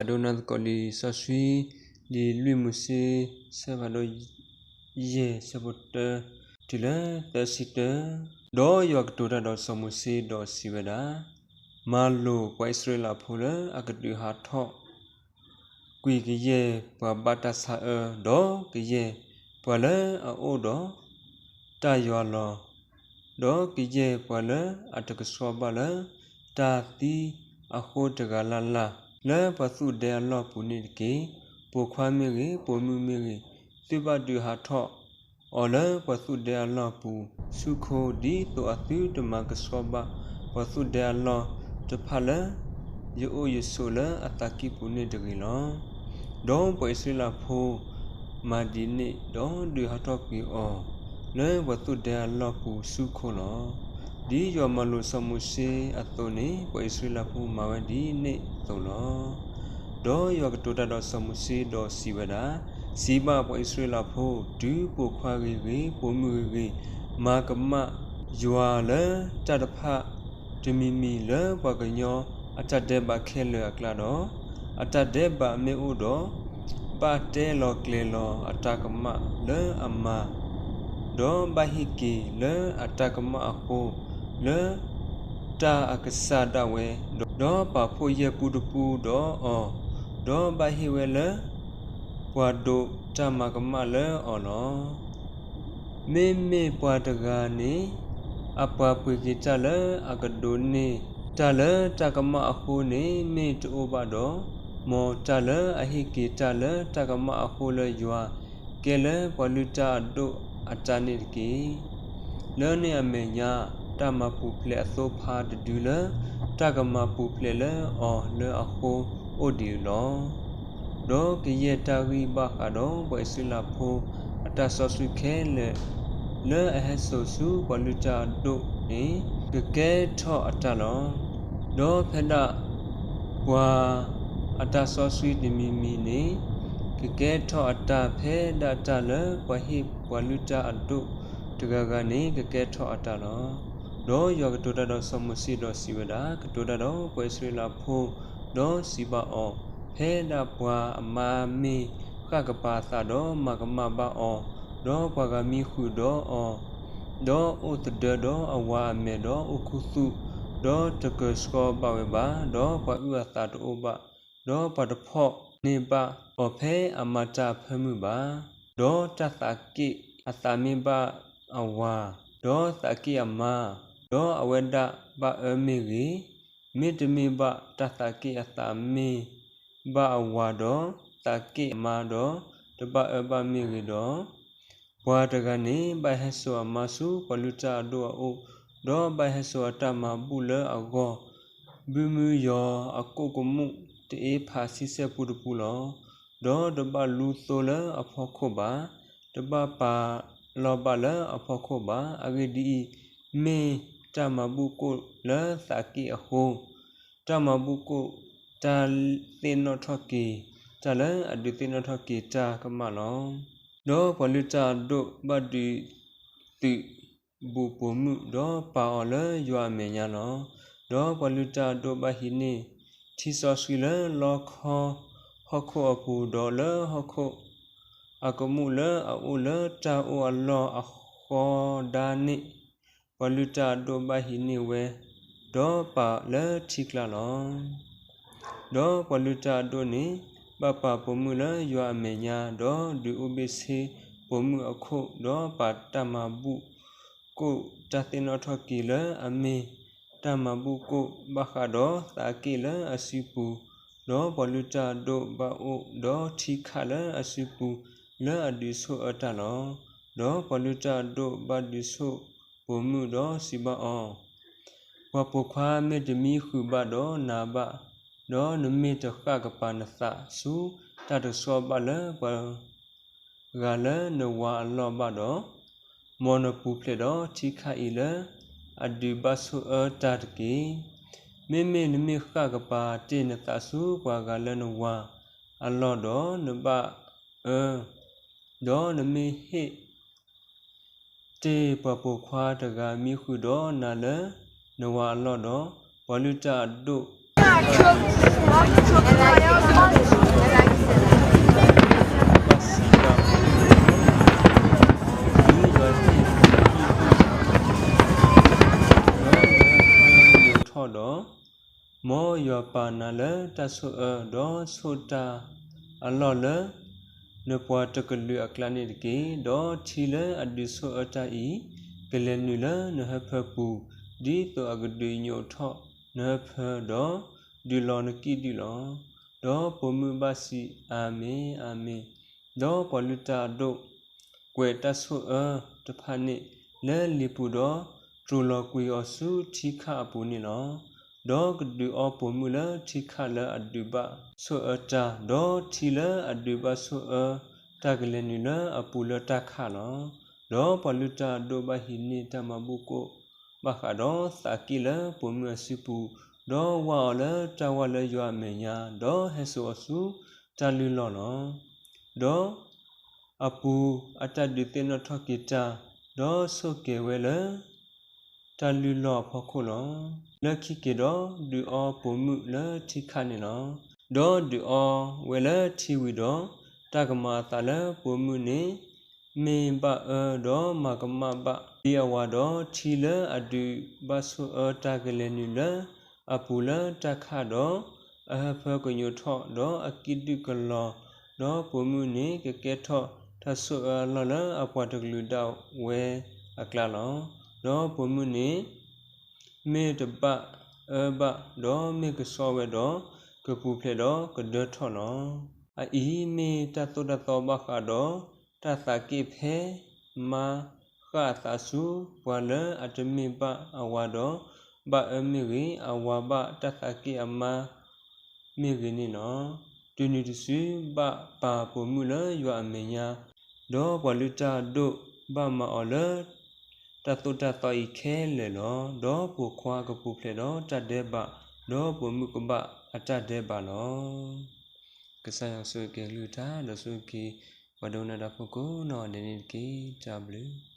အဒိနသကိးလံာ်စီဆှံ လံာ်လွံၢ်မိၤၡ့ ဆၢဖးဒိၣ်ယဲၢ် ဆၢဖိတၢ တုၤလၢသၢဆံတၢ, ဒီးယွၤကတိၤတၢ်ဒီးစီၤမိၤၡ့ဒီးစံးဝဲဒၣ်, မၤလိာ်ပှၤအံၣ်စရ့လးဖိလၢအကဒုးဟးထီၣ် ကွံာ်ကယဲၢ်ပှၤဘၣ်တၢ်ဆါအၢ, ဒီးကယဲၢ်ပှၤလၢအအိၣ်ဒီးတၢ်ယွၤလီၤ. ဒီးကယဲၢ်ပှၤလၢအတကဆှီဘၣ်လၢတၢ်သံအဃိတဂၤလၢ်လၢ် လၢပှၤသူၣ်ဒဲအလီၢ်ပူၤန့ၣ်တက့ၢ်. ပိာ်ခွါမ့ၢ်ဂ့ၤ, ပိာ်မုၣ်မ့ၢ်ဂ့ၤ, သုဘၣ်ဒုးဟးထီၣ်အီၤလၢပှၤသူၣ်ဒဲအလီၢ်ပူၤဆူခိၣ်, ဒ်သိးအသုတမၤကဆှီဘၣ်ပှၤသူၣ်ဒဲအလီၢ်တဖၣ်လၢ ယအိၣ်ယဆိးလၢအသးကံၢ်ပူၤန့ၣ်တဂ့ၤလီၤ. ဒီးပှၤအံၣ်စရ့လးဖိမၤဒ်န့ၣ်, ဒီးဒုးဟးထီၣ်ကွံာ်အီၤလၢပှၤသူၣ်ဒဲအလီၢ်ပူၤဆူခိၣ်လီၤ. ဒ်ယွၤမၤလိာ်စီၤမိၤၡ့အသိးန့ၣ်, ပှၤအံၣ်စရ့လးဖိမၤဝဲဒ်န့ၣ်အသိးလီၤ. ဒီးယွၤကတိၤတၢ်ဒီးစီၤမိၤၡ့ဒီးစံးဝဲဒၣ်, စံးဘၣ်ပှၤအံၣ်စရ့လးဖိ, တုၤပိာ်ခွါဂ့ၤဂ့ၤ, ပိာ်မုၣ်ဂ့ၤဂ့ၤ, မၤကမၣ်ယွၤလၢတၢ်တဖၣ်တမံၤမံၤလၢပှၤကညီအတၢ်ဒဲးဘးခဲလၢာ်အကျါဒီး, အတၢ်ဒဲးဘးမ့ၢ်အိၣ်ဒီး, ဘၣ်တဲလီၤကျဲၤလီၤအတၢ်ကမၣ်လၢအမၤ, ဒီးဘၣ်ဟ့ၣ်က့ၤလၢအတၢ်ကမၣ်အဃိ, လၢတၢ်အကစၢ်ဒၣ်ဝဲ, ဒီးပာ်ဖှိၣ်ယဲၢ်ပူတပူဒီးအီၤ, ဒီးဘၣ်ဟ့ၣ်ဝဲလၢ ပှၤဒိးတၢ်မၤကမၣ်လၢအီၤလီၤ. မ့မ့ၢ်ပှၤတဂၤန့ၣ် အပှၤပှ့ၤက့ၤတၢ်လၢအကဒိးန့ၢ်တၢ်လၢတၢ်ကမၣ်အဃိန့ၣ် မ့ၢ်တအိၣ်ဘၣ်ဒီး, မ်တၢ်လၢအဟ့ၣ်က့ၤတၢ်လၢတၢ်ကမၣ်အဃိလၢယွၤကဲလၢပှၤလုၢ်တၢ်အဒိၣ်အတၢ်န့ၣ်တက့ၢ်. လၢန့ၣ်အမဲာ်ညါ, တၢ်မၤပူၤဖျဲးအသိးဖးတဒုလၢ တၢ်ကမၤပူၤဖျဲးလၢအီၤလၢအဃိအိၣ်ဒံးလီၤ. ဒီးကယဲၢ်တၢ်ဂံၢ်ဘါဃးဒီးပှၤအံၣ်စရ့လးဖိအတၢ်စီဆှံခဲလၢာ် လၢအဟဲစိာ်ဆူပှၤလုၢ်တၢ်အဒိၣ်န့ၣ်, ကကဲထီၣ်အတၢ်လီၤ. ဒီးဖဲဒၣ်ပှၤအတၢ်စီဆှံတမံၤမံၤန့ၣ်, ကကဲထီၣ်အတၢ်ဖဲဒၣ်တၢ်လၢပှၤဟ့ၣ်ပှၤလုၢ်တၢ်အဒိၣ်တဂၤဂၤန့ၣ် ကကဲထီၣ်အတၢ်လီၤ. ဒီးယွၤကတိၤတၢ်ဒီးစီၤမိၤၡ့ဒီးစံးဝဲဒၣ်, ကတိၤတၢ်ဒီးပှၤအံၣ်စရ့လးဖိ, ဒီးစံးဘၣ်အီၤ, ဖဲဒၣ်ပှၤအမါမ့ၢ်ဃၣ်ကပၤအသးဒီးမၤကမၣ်ဘၣ်အီၤ, ဒီးပှၤဂၤမံဃုာ်ဒီးအီၤ, ဒီးအိၣ်သဒၢဒီးအဝၤအမဲာ်ဒီးအိၣ်ခူသူၣ်, ဒီးတကဆှီဘၣ်ဝဲဘၣ်, ဒီးပှၤအုၣ်အသးတအိၣ်ဘၣ်, ဒီးပှၤတဖီၣ်န့ၢ်ဘၣ်အီၤဖဲအမါတၢ်အဖၢမုၢ်ဘၣ်. ဒီးတၢ်သးက့ၣ်အသးမ့ၢ်ဘၣ်အဝၤ, ဒီးသးက့ၣ်အမါ, ဒီးအဝဲဒၣ်ဘၣ်အၢမ့ၢ်ဂ့ၤ, မ့တမ့ၢ်ဘၣ်တၢ်သးက့ၣ်အသးမ့ၢ်ဘၣ်အဝၤဒီး, သးက့ၣ်အမါဒီး, တဘၣ်အၢဘၣ်မ့ၢ်ဂ့ၤဒီး, ပှၤတဂၤန့ၣ် ဘၣ်ဟဲစိာ်အမါဆူပှၤလုၢ်တၢ်အဒိၣ်အအိၣ်, ဒီးဘၣ်ဟဲစိာ်အတၢ်မၤဘူၣ်လၢအဂီၢ်, ဘုမုယီၤအကိာ်ကမူၣ်တအ့ဖးဆံဆဲၣ်ပူတပူလီၤ. ဒီးတဘၣ်လူသိလၢအဖီခိၣ်ဘၣ်, တဘၣ်ပာ်လီၤဘၣ်လၢအဖီခိၣ်ဘၣ်. အဂ့ၢ်ဒ်အံၤ, မ့ၢ်တၢ်မၤဘူၣ်ကိာ်လၢသးက့ၣ်အဃိ, တၢ်မၤဘူၣ်ကိာ်တၢ်သ့ၣ်နီၣ်ထီၣ်က့ၤတၢ်လၢအဒုးသ့ၣ်နီၣ်ထီၣ်က့ၤတၢ်ကမၣ်လီၤ. ဒီးပှၤလုၢ်တၢ်အဒိၣ်ဘၣ်ဒုးသုးဘူးပိာ်မုၣ်, ဒီးပာ်အီၤလၢယွၤအမဲာ်ညါလီၤ. ဒီးပှၤလုၢ်တၢ်အဒိၣ်ဘၣ်ဟံးန့ၢ်ထံစီဆှံလၢလီခီဟီၣ်ခိၣ်အပူၤ, ဒီးလၢဟီၣ်ခိၣ်အကမူၣ်လၢအအိၣ်လၢတၢ်အိၣ်အလီၢ်အဃီဒါန့ၣ်, ပှၤလုၢ်တၢ်အဒိၣ်ဘၣ်ဟံးန့ၢ်ဝဲ, ဒီးပာ်လၢထံကျါလီၤ. ဒီးပှၤလုၢ်တၢ်အဒိၣ်န့ၣ် ဘၣ်ပာ်ပိာ်မုၣ်လၢယွၤအမဲာ်ညါ, ဒီးဒုးအိၣ်ဘ့ၣ်ဆ့ပိာ်မုၣ်အခိၣ်, ဒီးပာ်တၢ်မၤဘူၣ်ကိာ်တၢ်သ့ၣ်နီၣ်ထီၣ်က့ၤလၢအမ့ၢ်တၢ်မၤဘူၣ်ကိာ်ဘၣ်ဃးဒီးသးက့ၣ်လၢအစုပူၤ, ဒီးပှၤလုၢ်တၢ်အဒိၣ်ဘၣ်အိၣ်ဒီးထံခးလၢအစုပူၤလၢအဒုးဆိၣ်အၢတၢ်လီၤ. ဒီးပှၤလုၢ်တၢ်အဒိၣ်ဘၣ်ဒုးဆိၣ်ပိာ်မုၣ်ဒီးစံးဘၣ်အီၤ, ပှၤပိာ်ခွါမ့ၢ်တမံဃုာ်ဘၣ်ဒီးနၤဘၣ်, ဒီးနမ့ၢ်တဃၣ်ကပၤနသးဆူတၢ်တကဆှီဘၣ်လၢပှၤဂၤလၢနဝၤအလီၢ်ဘၣ်ဒီး, မ်နပူၤဖျဲးဒီးထံခးအံၤလၢအဒုးဘၣ်ဆိၣ်အၢတၢ်တက့ၢ်. မ့မ့ၢ်နမ့ၢ်ဃၣ်ကပၤတ့ၢ်နသးဆူပှၤဂၤလၢနဝၤအလီၢ်ဒီးနဘၣ်အၢ, ဒီးနမ့ၢ်ဟ့ၣ် တ့ၢ်ပှၤပိာ်ခွါတဂၤမံဃုာ်ဒီးနၤလၢနဝၤအလီၢ်ဒီး, ပှၤလုၢ်တၢ်အဒိၣ် ဘၣ်စံးတၢ်, ဒ်ယွၤသ့ၣ်ညါ, ဒီးနဟၢဖၢကညိၣ်ထီၣ်ဒီး, မ်ယွၤပာ်နၤလၢတၢ်ဆိၣ်အၢ, ဒီးဆိၣ်တၢ်အလီၢ်လၢ နပှၤတကလုာ်အကျါန့ၣ်တက့ၢ်. ဒီးထံလၢအဒုးဆိၣ်အၢတၢ်အံၤ, ကလဲၤနုာ်လၢနဟၢဖၢပူၤ, ဒ်သိးအကဒုးညိၣ်ထီၣ်နဟၢဖၢဒီး, ဒုးလီၤနကံၣ်ဒုၣ်လီၤ. ဒီးပိာ်မုၣ်ဘၣ်စံး, အၤမ့ၣ်, အၤမ့ၣ်. ဒီးပှၤလုၢ်တၢ်အဒိၣ် ကွဲးတၢ်ဆိၣ်အၢတဖၣ်န့ၣ် လၢလံာ်ပူၤဒီး, တြူာ်လီၤကွံာ်အီၤဆူထံခၣ်အပူၤန့ၣ်လီၤ. ဒီးကဒုးအီပိာ်မုၣ်လၢထံခၣ်လၢအဒုးဘၣ်ဆိၣ်အၢတၢ်, ဒီးထံလၢအဒုးဘၣ်ဆိၣ်အၢတၢ်ကလဲၤနုာ်လၢအပူၤလၢတၢ်ခၣ်လီၤ. ဒီးပှၤလုၢ်တၢ်အဒိၣ်ဘၣ်ဟံးန့ၢ်တၢ်မၤဘူၣ်ကိၣ်ဘၣ်ဃးဒီးသးက့ၣ်လၢပိာ်မုၣ်အစုပူၤ, ဒီးဝၢ်အီၤလၢတၢ်ဝၢ်လၢယွၤအမဲာ်ညါ, ဒီးဟဲစိာ်အီၤဆူတၢ်လုၢ်လီၢ်လီၤ. ဒီးအပူၤအတၢ်ဒုးသ့ၣ်နီၣ်ထီၣ်က့ၤတၢ်, ဒီးဆိၣ်ကဲၤဝဲလၢ တၢ်လုၢ်လီၢ်အဖီခိၣ်လီၤ. လၢခံက့ၤဒီးဒုးအီပိာ်မုၣ်လၢထံခၣ်န့ၣ်လီၤ. ဒီးဒုးအီဝဲလၢထံဝံၤဒီး, တၢ်ကမၤအသးလၢပိာ်မုၣ်န့ၣ် မ့ၢ်ဘၣ်အၢဒီးမၤကမၣ်ဘၣ်ဒံးအဝၤဒီး, ထံလၢအဒုးဘၣ်ဆိၣ်အၢတၢ်ကလဲၤနုာ်လၢအပူၤလၢတၢ်ခၣ်ဒီး, အဟၢဖၢကညိၣ်ထီၣ်ဒီးအကံၣ်ဒုၣ်ကလီၤ, ဒီးပိာ်မုၣ်န့ၣ်ကကဲထီၣ်တၢ်ဆိၣ်အၢအလီၢ်လၢအပှၤတကလုာ်ဒၣ်ဝဲအကျါလီၤ. ဒီးပိာ်မုၣ်န့ၣ် မ့ၢ်တဘၣ်အၢဘၣ်, ဒီးမ့ၢ်ကဆှီဝဲဒီးကပူၤဖျဲးဒီးကဒၢထီၣ်လီၤ. အအံၤမ့ၢ်တၢ်သိၣ်တၢ်သီဘၣ်ဃးဒီးတၢ်သးက့ၣ်ဖဲမါဃၣ်အသးဆူပှၤလၢအတမ့ၢ်ဘၣ်အဝၤဒီး, ဘၣ်အၢမ့ၢ်ဂ့ၤ, အဝၤဘၣ်တၢ်သးက့ၣ်အမါ မ့ၢ်ဂ့ၤန့ၣ်လီၤ. တုၤနုၤတစုဘၣ်ပာ်ပိာ်မုၣ်လၢယွၤအမဲာ်ညါ, ဒီးပှၤလုၢ်တၢ်အဒိၣ်ဘၣ်မၤအီၤလၢ တၢ်သိၣ်တၢ်သီအံၤခဲလၢာ်လီၤ. ဒီးပိာ်ခွါကပူၤဖျဲးဒီးတၢ်ဒဲးဘး, ဒီးပိာ်မုၣ်ကဘၣ်အတၢ်ဒဲးဘးလီၤ. ကစၢ်ယွၤဆိၣ်ဂ့ၤက့ၤအကလုၢ်ကထါ, ဒီးဆိၣ်ဂ့ၤက့ၤပှၤဒိကနၣ်တၢ်ဖိကိးနီၢ်ဂၤဒဲးန့ၣ်တက့ၢ်. တၢ်ဘျုး